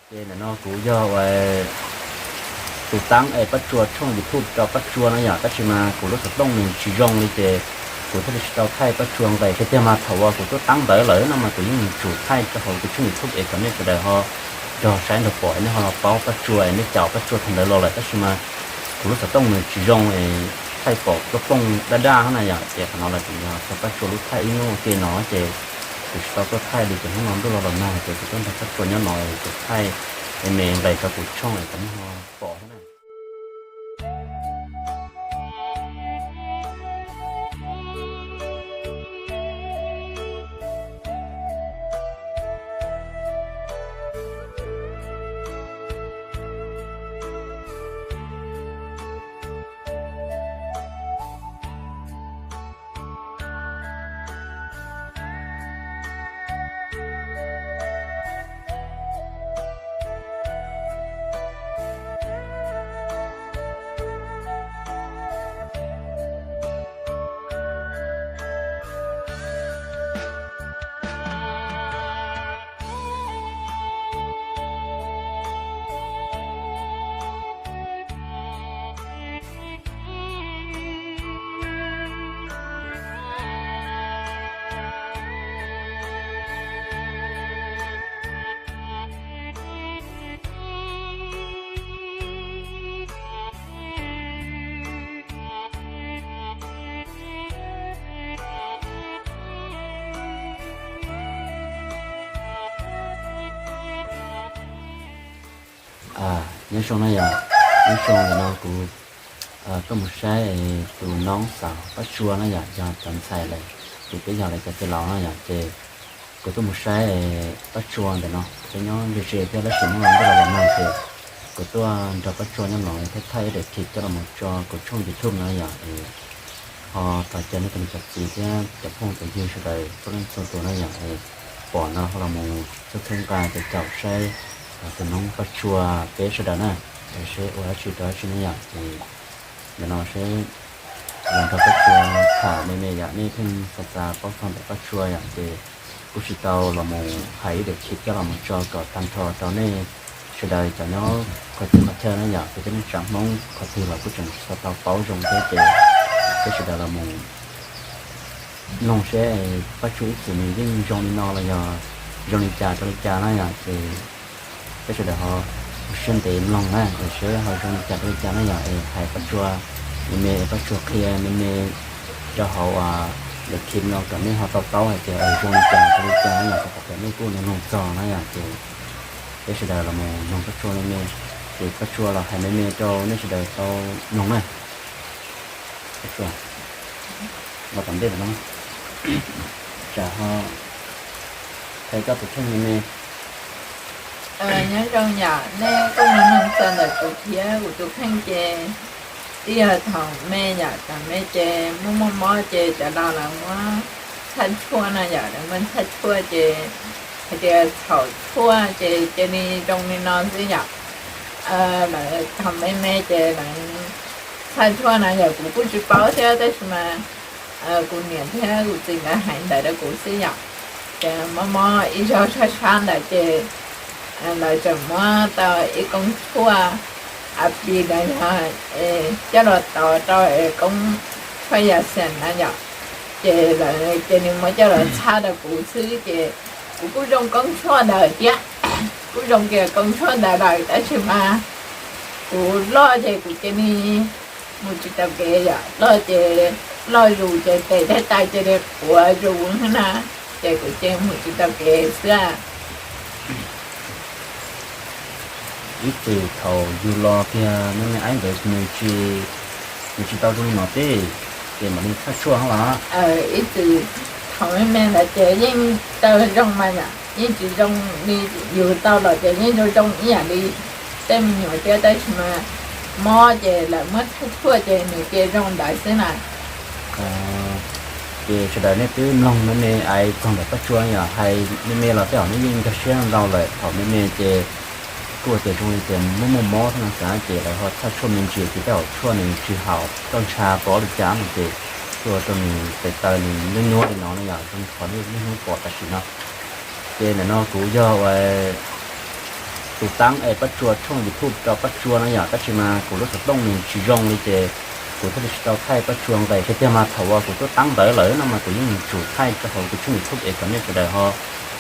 Ces ntawm no kuv yog ua tus taab es Paj Tsua tshooj YouTube rau Paj Tsua no yom, tab sis mas kuv lub xov tooj nws tsis zoo li ces kuv thiaj li tsis tau thaij Paj Tsua nqes thiab tiag. Mas thaum uas kuv tuaj taab ntawd lawm no mas kuv yeej tsum thaij rau hauv kuv tshooj YouTube es kom nej sawv daws ho nrog saib nrog pom es nej ho los paub Paj Tsua es nej caum Paj Tsua thaum ntawd los lawm, tab sis mas kuv lub xov tooj nws tsis zoo es thaij pom plooj plooj daj daj na yom. Ces qhov no los tseem yog txog Paj Tsua lub thaij ib hnub ua ke no ces kuv tsis tau tuaj thaij li, ces hnub no ntuj los los nag ces kuv tuaj nrog Paj Tsua nyob no kuv thaij me me nqes rau kuv tshooj es kom nej ho pom thiab na. Nyob zoo na yom, nyob zoo, ntawm no kuv tuaj mus saib tus noob xav Paj Tsua na yom, yog cov ntxhais lawm, ces peb yog lawv cov tij laug na yom, ces kuv tuaj mus saib Paj Tsua ntawm no, peb nyob ze ze thiab tab sis hnub no ntuj los los nag ces kuv tuaj nrog Paj Tsua nyob no thiab thaij ib daim clip coj los mus tso kuv tshooj YouTube no yom. Ho thov caw nej cov niam cov txiv thiab cov phooj cov ywg sawv daws txhua leej txhua tus na yom, pom no ho los mus txhawb txhawb nqa caum caum saib tus noob Paj Tsua peb sawv daws na, seb ua dab tsi rau dab tsi na yom. Ces ntawm no seb los nrog Paj Tsua tham me me yom, nej pheej xav xav paub txog ntawm Paj Tsua yom, ces kuj tsis tau los mus hais ib daim clip coj los mus tso kom tag nrho rau nej sawv daws cov nyob qhov txhia qhov chaw na yom, ces peb neej tsa Hmoob qhov twg los kuj tseem tsis tau paub zoo thiab, ces peb sawv daws los mus mloog seb Paj Tsua ib txwm nws yeej zoo li no los yog zoo li cas rau li cas na yom, ces peb sawv daws ho ua siab ntev mloog na, es seb ho zoo li cas rau li cas na yom, es hais Paj Tsua me me, Paj Tsua qhia me me rau hauv daim clip no kom nej ho tau paub hais tias zoo li cas rau li cas na yom, kom nej kuj mloog mloog txog na yom, ces peb sawv daws los mus mloog Paj Tsua me me, ces Paj Tsua los hais me me rau nej sawv daws tau mloog na. Paj Tsua, los tom ntej no, tsam ho hais koj tus kheej me me. Nyob zoo yom, nej kuj mus mloog txog ntawm kuv thiab kuv tus kheej ces twb yog thaum me yom, thaum me ces muaj muaj mob ces cov laus lawv muab txhaj tshuaj no yom, lawv muab txhaj tshuaj ces hais tias txhaum tshuaj ces cia li zoo li no xwb yom. Lawv thaum me me ces lawv txhaj tshuaj no yom, kuv kuj tsis paub thiab tab sis mas kuv niam thiab kuv txiv nkawd hais ntawd rau kuv xwb yom. Ces mob mob ib zaug sab sab ntawd ces lawv tseem muab tau ib koob tshuaj a pis no yog coj los tov rau koob tshuaj yas xees na yom. Ces lawv cia li muab coj los txhaj rau kuv xwb ces kuv kuj zoo koob tshuaj ntawd thiab. Kuj zoo kiag koob tshuaj ntawd lawm tab sis mas kuv loj ces kuv cia li mus tsis tau kev yom, loj ces loj zus ces tes thiab taw cia li quav zus na, ces kuv cia li mus tsis tau kev xwb. Ib txwm thaum yug los kiag me me aib ntawd nws tsis, nws tsis tau zoo li no teb, ces mam li txhaj tshuaj los? Ib txwm thaum me me ntawd ces yeej tau zoo mas yom, yeej tsis zoo li, yug tau los ces yeej zoo zoo ib yam li tej me nyuam thiab tab sis mas mob ces lawv muab txhaj tshuaj ces nws cia zoo ntawd xwb na. Ces sawv daws nej twb mloog me me aiv txog ntawm Paj Tsua yom, hais me me los tej zaum nej yeej nkag siab ntau lawm, thaum me me ces kuj ua tias zoo li tias muaj muaj mob thiab no xav ces lawv ho txhaj tshuaj me ntsis ces tej zaum tshuaj nws tsis haum roj ntsha pov li cas no ces kuj ua rau nws tes taw nws nyuab nyuab li no na yom, zoo li qhov nej niaj hnub pom tam sim no. Ces ntawm no kuv yog ua tus taab es Paj Tsua tshooj YouTube rau Paj Tsua no yom, tab sis mas kuv lub xov tooj nws tsis zoo li ces kuv thiaj li tsis tau thaij Paj Tsua nqes. Tiag tiag mas thaum uas kuv tuaj taab ntawd lawm no mas kuv yeej yuav tsum thaij rau hauv kuv tshooj YouTube es kom nej sawv daws ho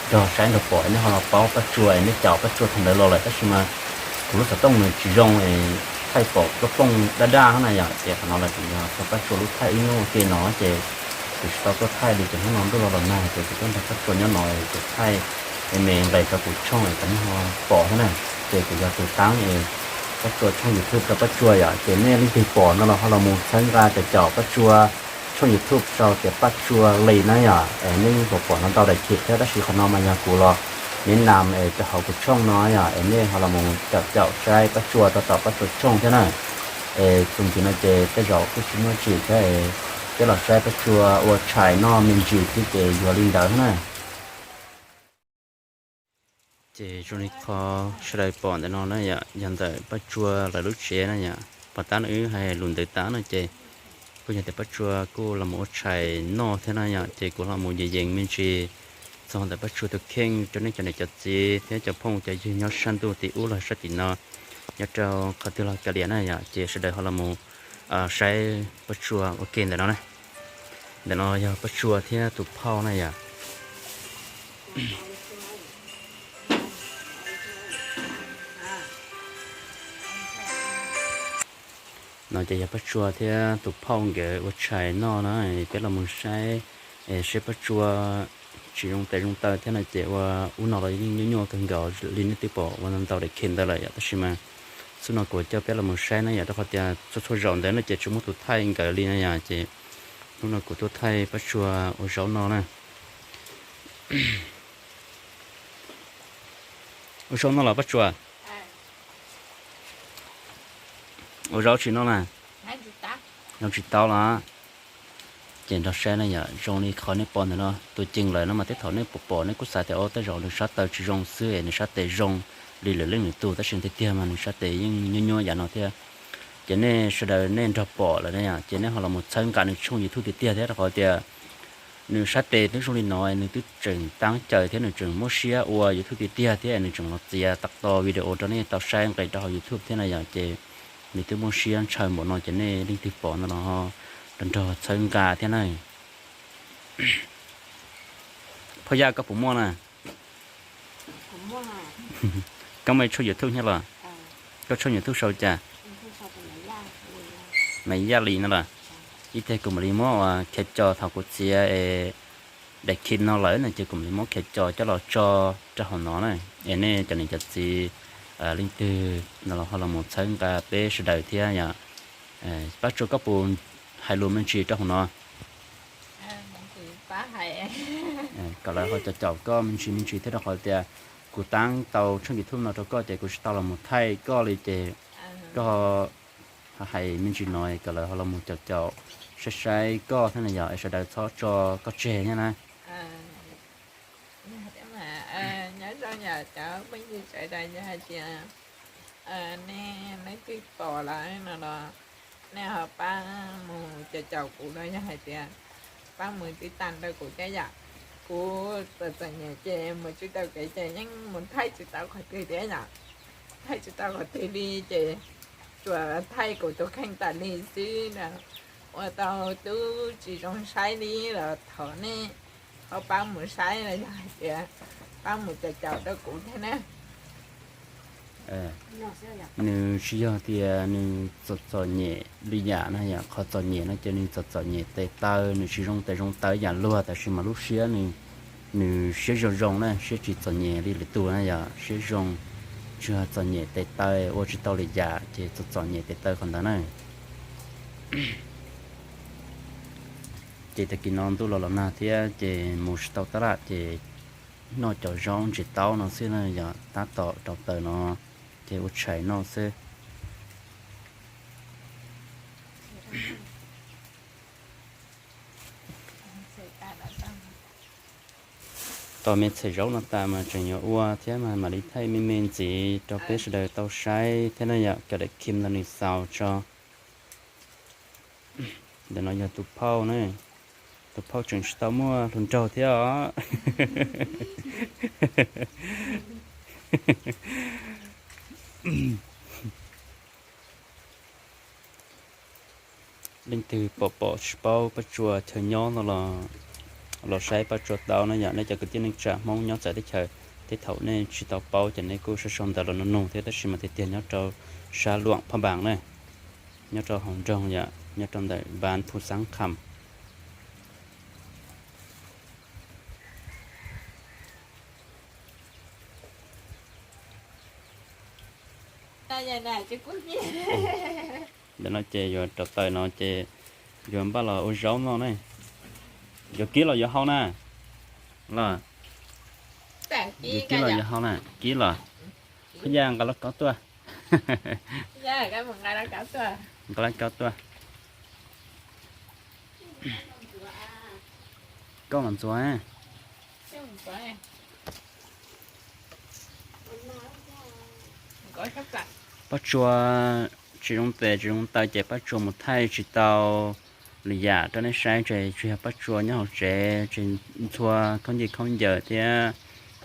nrog saib nrog pom, nej ho los paub Paj Tsua es nej caum Paj Tsua thaum ntawd los lawm, tab sis mas kuv lub xov tooj nws tsis zoo es thaij pom plooj plooj daj daj na yom. Ces qhov no los tseem yog txog Paj Tsua lub thaij ib hnub ua ke no ces kuv tsis tau tuaj thaij li, ces hnub no ntuj los los nag ces kuv tuaj nrog Paj Tsua nyob no kuv thaij me me nqes rau kuv tshooj es kom nej ho pom thiab na. Ces kuv yog tus taab es Paj Tsua tshooj YouTube rau Paj Tsua yom, ces nej leej twg pom no los ho los mus txhawb nqa caum caum Paj Tsua tshooj YouTube sau tias Paj Tsua Lis na yom. Es nej yeej pom pom no ntau daim khiv thiab, tab sis qhov no mas yog kuv los niv nam es rau hauv kuv tshooj no yom, es nej ho los mus caum caum saib Paj Tsua rau tom Paj Tsua tshooj thiab na. Es txuas ntxiv no ces tej zaum kuj tsis muaj tsim thiab, peb los saib Paj Tsua ua tshais noj me ntsis thiab ces yuav li ntawd na. Ces zoo li qhov sawv daws pom ntawm no na yom, yog ntawm Paj Tsua lawv lub tsev na yom. Pom tab no wb hais lus ntawd tab no ces kuj yog tias Paj Tsua kuj los mus ua tshais noj thiab na yom, ces kuv los mus yees yees me ntsis txog ntawm Paj Tsua tus kheej rau nej cov niam cov txiv thiab cov phooj cov ywg nyob sab ntuj tim ub los sab tim no, nyob rau qhov twg los kav liam na yom, ces sawv daws ho los mus saib Paj Tsua ua ke ntawm no na. Ntawm no yog Paj Tsua thiab tus phauj na yom. No ces yog Paj Tsua thiab tus phauj nkawd ua tshais noj na, peb los mus saib, saib Paj Tsua tsis zoo tes zoo taw thiab no ces ua ub no los yeej nyuaj nyuaj kawg nkaus li nej twb pom ua ntau daim khiv ntawd lawm yom, tab sis mas xub no kuv coj peb los mus saib na yom, rau qhov tias txhua txhua zaus ntawd no ces tsis muaj tus thaij nkawd li na yom, ces hnub no kuv tuaj thaij Paj Tsua ua zaub noj na. Ua zaub noj los Paj Tsua? Ua zaub tsis noj na? Zoo tsis tau los? Ces nrog saib na yom, zoo li qhov nej pom ntawm no tus ceem lawm no mas tej thaum nej pom pom nej kuj xav tias o tej zaum nws sab taw tsis zoo xwb es nws sab tes zoo li lwm leej lwm tus, tab sis tiag tiag mas nws sab tes yeej nyuaj nyuaj yam no thiab. Ces nej sawv daws nej nrog pom lawm na yom, ces nej ho los mus txhawb nqa nws tshooj YouTube tiag tiag thiab, rau qhov tias nws sab tes twb zoo li no, nws twb tseem taab caws thiab nws tseem muab siab ua YouTube tiag tiag thiab nws tseem los txiav tau video rau nej tau saib nqis rau hauv YouTube thiab na yom, ces nws twb muab siab ntshaw npaum no ces nej leej twg pom no los nrog nrog txhawb nqa thiab na. Phauj Yaj koj puas muaj na? Koj muaj tshooj YouTube nyob los? Koj tshooj YouTube sau cas? Maiv Yaj Lis no los? Ib teg kuv mam li muab ua khiav co thaum kuv txiav daim khiv no lawm no ces kuv mam li muab khiav co coj los tso rau hauv no na. Es nej cov niam cov txiv leej twg no los ho los mus txhawb nqa peb sawv daws thiab yom. Pab Tsua koj puas hais lus me ntsis rau hauv no? Kom lawv ho caum caum koj me ntsis me ntsis thiab, rau qhov tias kuv taab tau tshooj YouTube no rau koj ces kuv tsis tau los mus thaij koj li ces koj hais me ntsis no kom lawv ho los mus caum caum saib saib koj thiab na yom, es sawv daws txhob tso koj tseg thiab na. Nyob zoo yom cov phooj ywg sawv daws, yog hais tias nej leej twg pom lawm no los nej ho pab mus caum caum kuv no, yog hais tias pab mus tib tas rau kuv thiab yom. Kuv txom txom nyem ces mus tsis tau kev ces yeej mus thaij tsis tau qhov twg thiab yom. Thaij tsis tau qhov twg li ces tsuas thaij kuv tus kheej tas li xwb na. Ua tau tub tsis zoo saib li los thov nej ho pab mus saib los yog hais tias pab mus caum caum rau kuv thiab na. Nws tsis yog tias nws txom txom nyem li yam na yom, qhov txom nyem no ces nws txom txom nyem tes taw, nws tsis zoo tes zoo taw yam luag, tab sis mas lub siab nws, nws siab zoo zoo na, siab tsis txom nyem li lwm tus na yom, siab zoo, tsuas txom nyem tes taw ua tsis tau li yam ces txom txom nyem tes taw qhov ntawd na. Ces tag kis no ntuj los los nag thiab ces mus tsis tau tab laj ces noj cov zaub ntsis taub no xwb na yom, tab tom rau taws no ces ua tshais noj xwb. Tos me txhais zaub no tas mas tseem yuav ua thiab mas mam li thaij me me ntxiv rau peb sawv daws tau saib thiab na yom, kom daim khim no nws xaus tso. Ntawm no yog tus phauj na, tus phauj tseem tsis tau muaj hluas nraug thiab os. Leej twg pom pom tsis paub Paj Tsua chaw nyob no los, los saib Paj Tsua tau na yom. Nej cov kwv tij neej tsa Hmoob nyob txawv teb chaws, tej thaum nej tsis tau paub ces nej kuj sau sau ntawv los nug nug thiab, tab sis mas tiag tiag nyob rau sab Luam Phaj Npaas na, nyob rau hauv nroog yom, nyob rau ntawm Npas Phu Xaab Kham. Ntawm no ces yuav rau taws no ces yuav npaj los ua zaub no ne. Yuav kib los yuav hau na? Los, yuav kib los yuav hau na? Kib los. Phab Yaj, nqa laj kaub tuaj. Nqa laj kaub tuaj. Koj mam ntxuav. Paj Tsua tsis zoo tes tsis zoo taw ces Paj Tsua mus thaij tsis tau lwm yam rau nej saib, ces tsuas yog Paj Tsua nyob hauv tsev, tsis ntxhua khaub ncaws khaub ncaws thiab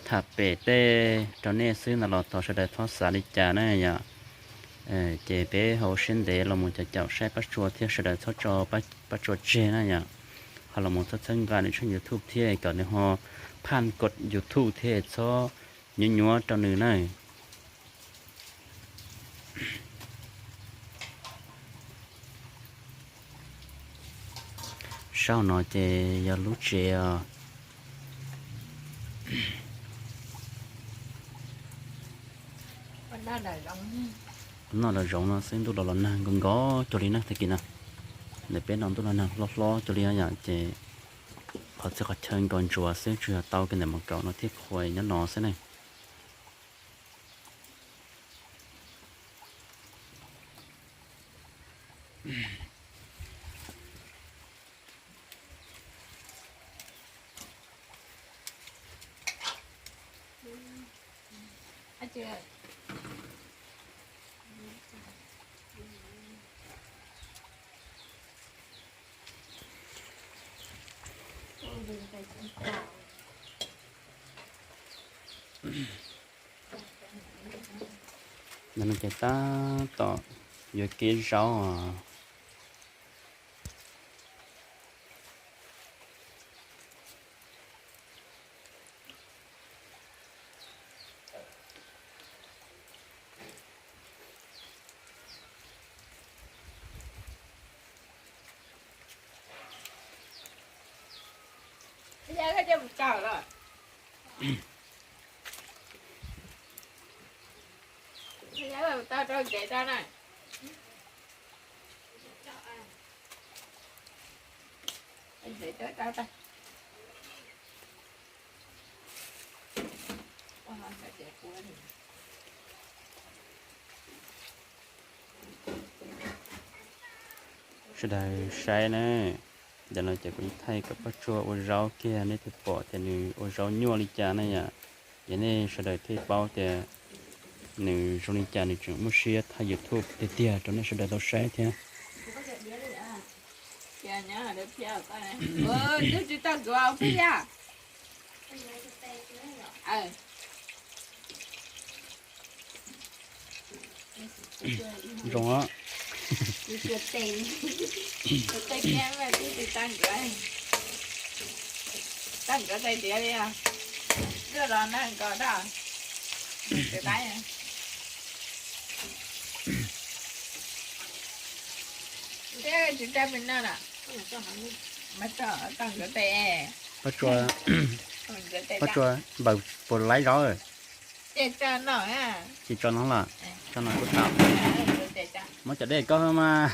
tham pem tej rau nej xwb ntawd los thov sawv daws txhob xav li cas na yom. Ces peb ho ua siab ntev los mus caum caum saib Paj Tsua thiab sawv daws txhob tso Paj Tsua tseg na yom. Ho los mus txhawb txhawb nqa nws tshooj YouTube thiab kom nws ho phaj kom YouTube thiab txhob nyuaj nyuaj rau nws na. Sab hauv no ces yog lub tsev os. Noj daim zoov no xwb ntuj los los nag nkos nkos cuag li na tag kis no. Ntawm peb no ntuj los nag hlob hlob cuag li yom, ces qhov txhia qhov chaw nkos ntsuav xwb, tsuas yog tau kiag ntawm mus kaum no thiab qhuav nyob no xwb ne. Ntawm no ces tab tom yuav kib zaub os. Sawv daws saib ne, ntawm no ces kuv thaij kom Paj Tsua ua zaub kiag, nej thiaj pom tias nws ua zaub nyuaj li cas ne yom. Ces nej sawv daws thiaj paub tias nws zoo li cas, nws tseem muaj siab thaij YouTube tiag tiag rau nej sawv daws tau saib thiab. Zoo os. Paj Tsua, Paj Tsua, npaws puas laib zaub? Ces tso no los, tso no kuj tau. Muab cov dej koj mas,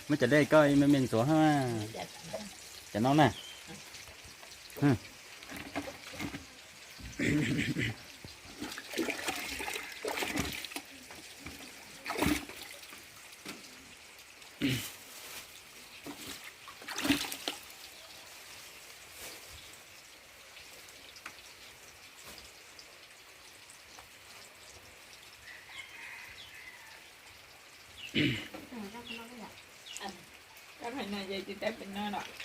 muab cov dej koj me me ntxuav mas. Cov no na.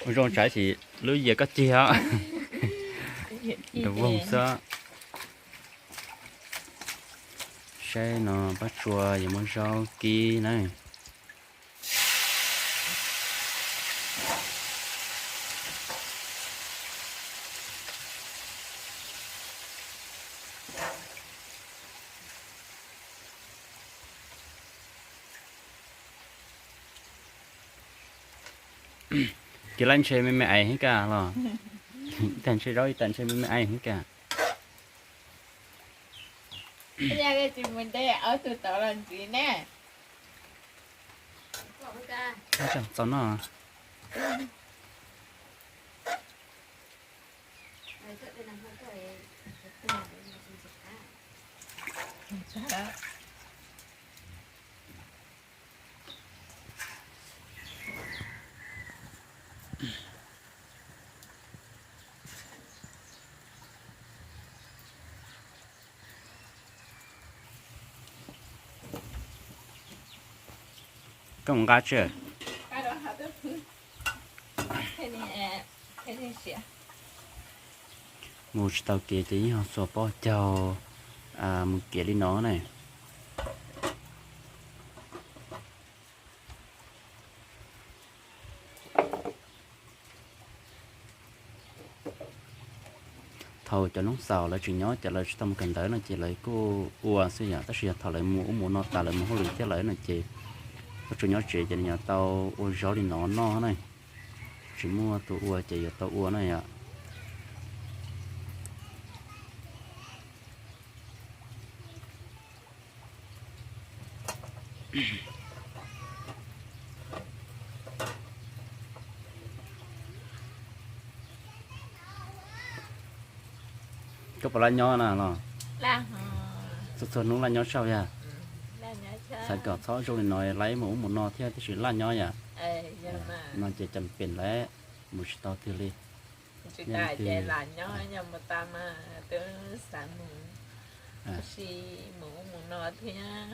Ua zoo tsaiv xim lub yias koj cig os. Nrov voog xwb. Saib no, pab tsua yuav muab zaub kib na. Ces laj ntshe me me ais heev kawg los? Ib tag ntshe zaub, ib tag ntshe me me ais heev kawg. Tsis mus nte ob tug tod los ntxiv ne. Txaus no. Koj mus nqa tsi? Mus tsis tau kev ces yeej ho xuas pob caug mus kev li no ne. Thaum cov noob xaus lawv tseem nyob ces lawv tsis tau mus kawm ntawv no ces lawv kuj ua xwb yom, tab sis yog thaum lawv mus ub mus no tas lawv mus hauj lwm thiab lawm no ces lawv tsuas nyob tsev ces nws yuav tau ua zaub li no noj na. Tsis muaj tus ua ces yuav tau ua na yom. Koj puas laj nyob na los? Txhua txhua hnub laj nyob tshaj yog? Xav kom txhob zoo li no lawv mus ub mus no thiab tab sis laj nyob yom. No ces cas pem lawm, mus tsis tau twg li. Tsis tas ces lam nyob, yog mus tas mas twb xav mus, tab sis mus ub mus no thiab,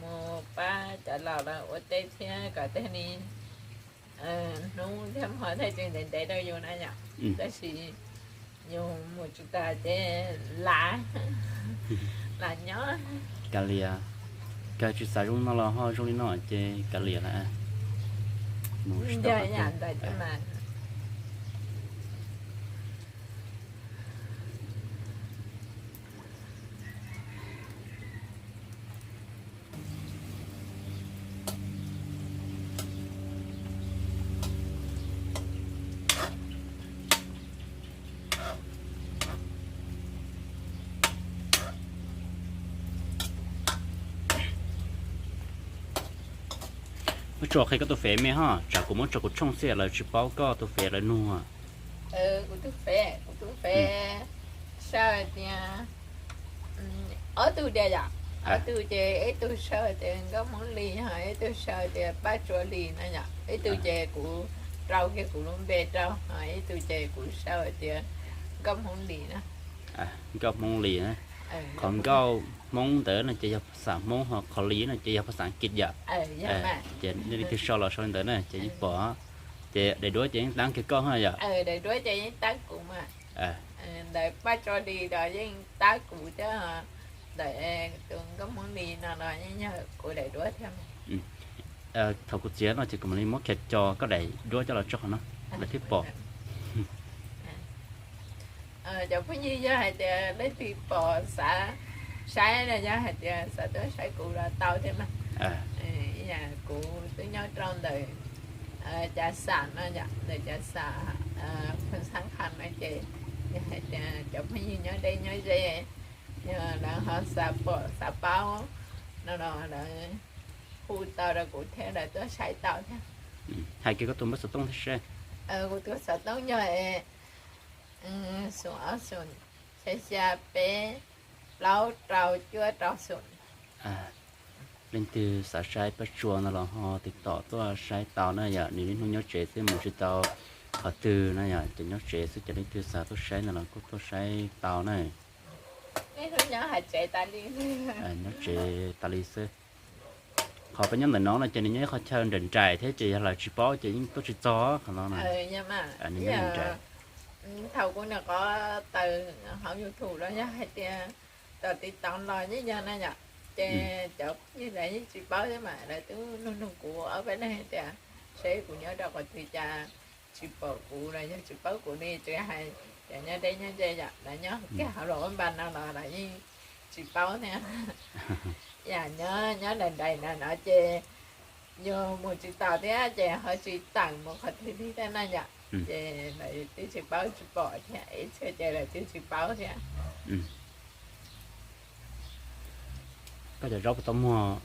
mus pab cov laus lawv ua teb thiab kom tej ni hnub thiab hmo thiaj tsis ntev ntev rau yus na yom. Tab sis yus mus tsis tas ces lam, lam nyob. Kav liam, kawg tsis xav zoo no los ho zoo li no ces kav liam lawm. Mus tsis tau. Muab tso qhia koj tus fev me ho, tsam kuv muab tso kuv tshooj xwb lawv tsis paub koj tus fev lawv nug. Kuv tus fev, kuv tus fev sau hais tias ob tug diam yom, ob tug ces ib tug sau hais tias Nkauj Hmoob Lis, ho ib tug sau hais tias Paj Tsua Lis no yom, ib tug ces kuv rau kiag kuv lub npe rau, ho ib tug ces kuv sau hais tias Nkauj Hmoob Lis na. Nkauj Hmoob Lis na. Qhov Nkauj Hmoob ntawd no ces yog phas xas Hmoob, ho qhov Lis no ces yog phas xas As kiv yom. Ces nej leej twg sau los sau li ntawd na ces yeej pom. Ces daim duab ces yeej tab kiag koj yom. Ntawm Paj Tsua Lis los yeej tab kuv thiab, ntawm tus Nkauj Hmoob Lis no los yeej yog kuv daim duab thiab. Thaum kuv txiav no ces kuv mam li muab khiav co koj daim duab coj los tso qhov no lawv thiaj pom. Cov phooj ywg yog hais tias leej twg pom xav saib no, yog hais tias xav tuaj saib kuv los tau thiab mas. Kuv twb nyob rau ntawm Cas Xam no yom, ntawm Cas Xam, Phoos Xab Khas no ces yog hais tias cov phooj ywg nyob deb nyob ze, yog lawv ho xav pom xav paub no los lawv hu tau rau kuv thiab lawv tuaj saib tau thiab. Hais kiag koj tus npawb xov tooj thiab seb. Kuv tus xov tooj yog xoom ob xoom xya xya peb plaub rau cuaj rau xoom. Leej twg xav saib Paj Tsua no los ho tiv tom tuaj saib tau na yom, nws niaj hnub nyob tsev xwb mus tsis tau qhov twg na yom, ces nyob tsev xwb ces leej twg xav tuaj saib no los kuj tuaj saib tau na. Nyob tsev tas li xwb. Qhov peb nyob ntawm no no ces nws nyob ib qhov chaw nraim nraim thiab ces yog lawv tsis paub ces yeej tuaj tsis txog qhov no na. Nws nyob nraim nraim. Thaum kuv nyuam qhuav tawm hauv YouTube los yog hais tias tom TikTok los yeej yog na yom, Ces cov phooj ywg lawv yeej tsis paub thiab mas lawv twb nug nug kuv ob peb leeg tias seb kuv nyob rau qhov twg cas tsis pom kuv los yog tsis paub kuv li, tsuas hais cov nyob deb nyob ze yom, lawv nyob kiag hauv los ua npas no los lawv yeej tsis paub thiab. Yam nyob nyob nraim nraim no no ces yus mus tsis taus thiab ces ho tsis tawm mus qhov twg li thiab na yom. Ces lawv twb tsis paub tsis pom thiab, ib txhia ces lawv twb tsis paub thiab. Koj cov zaub puas tau muag?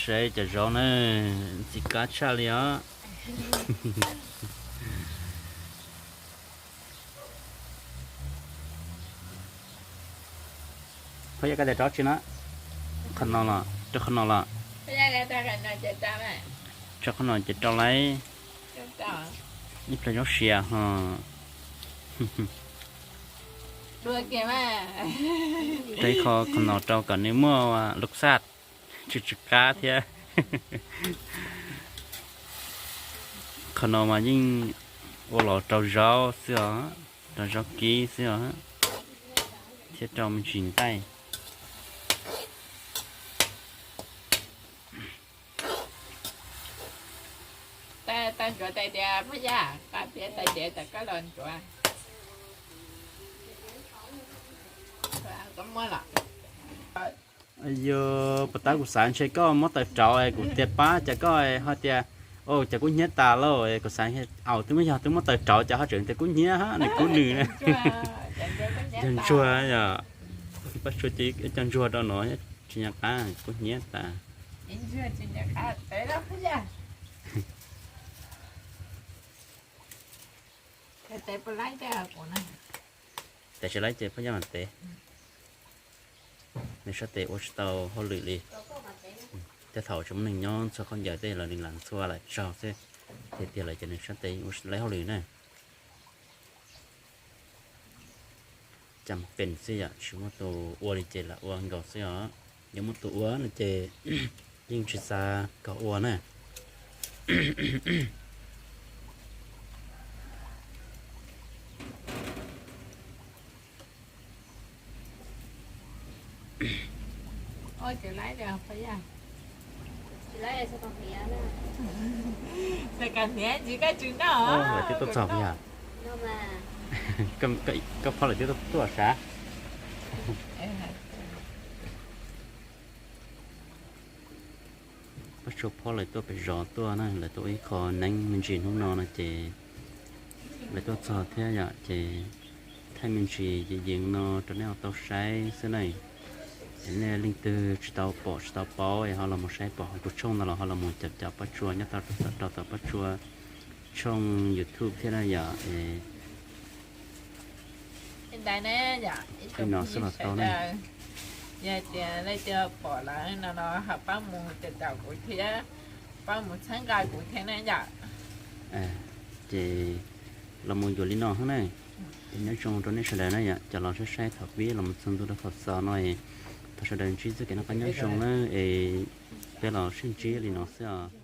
Saib cov zaub na, ntxim qab tshaj li os. Phaj Yaj, koj tias rau tsi na? Qhov no los rau qhov no los? Rau qhov no ces rau lauj. Ib pliag zaub siav ho. Rau ib qho qhov no rau kom nws muaj lub xaj tsis tsis qab thiab. Qhov no mas yeej ua los rau zaub xwb os, rau zaub kib xwb os, thiab rau me ntsis nqaij. Tau ntsuav tais diav Phaj Yaj, qa piav tais diav tawm koj los ntsuav. Koj muab los. Yog puas tab kuv xav ntshe koj muab taws rauv es kuv tias pab cas koj ho tias, o, cas kub hnyiab tas lauj. Kuv xav, au, twb muab, yog twb muab taws rauv cas ho tseem tias kub hnyiab, nws kub nws. Yog ntsuag yom, pab tsuag cia ib co ntsuag rau no, tsis nco qab kub hnyiab tas. Tes tsis laib ces Phaj Yaj mam tev. Nws sab tes ua tsis tau hauj lwm li. Tej thaum tsis muaj neeg nyob ntxhua khaub ncaws tej los nws lam ntxhua lam tsaug xwb. Tiag tiag lawm ces nws sab tes ua tsis laib hauj lwm na. Cam peem xwb yom, tsis muaj tus ua li ces lam ua nkaus xwb os. Yog muaj tus ua no ces yeej tsis xav kom ua na. Lawv twb tuaj txog yog? Koj phob lawv twb tuaj sav? Pab tsuag phob lawv tuaj pem zos tuaj na, lawv tuaj ua ib qho neeb me ntsis hnub no no ces lawv tuaj txog thiab yom, ces thaij me ntsis yees yees no rau nej tau saib xwb ne. Es nej leej twg tsis tau pom tsis tau paub es ho los mus saib pom kuv tshooj ntawd los ho los mus caum caum Pab Tsua nyob rau tom Pab Tsua tshooj YouTube thiab na yom. Li no xwb los tau ne. Yog tias leej twg pom lawm no no ho pab mus caum caum kuv thiab, pab mus txhawb nqa kuv thiab na yom. Ces los mus yuav li no xwb na. Es nyob zoo rau nej sawv daws na yom, cov los saib saib thaum pib los mus txog ntua rau thaum xaus no, thov sawv daws ntsib txoj kev noj qab nyob zoo na, es peb los sib ntsib li no xwb os.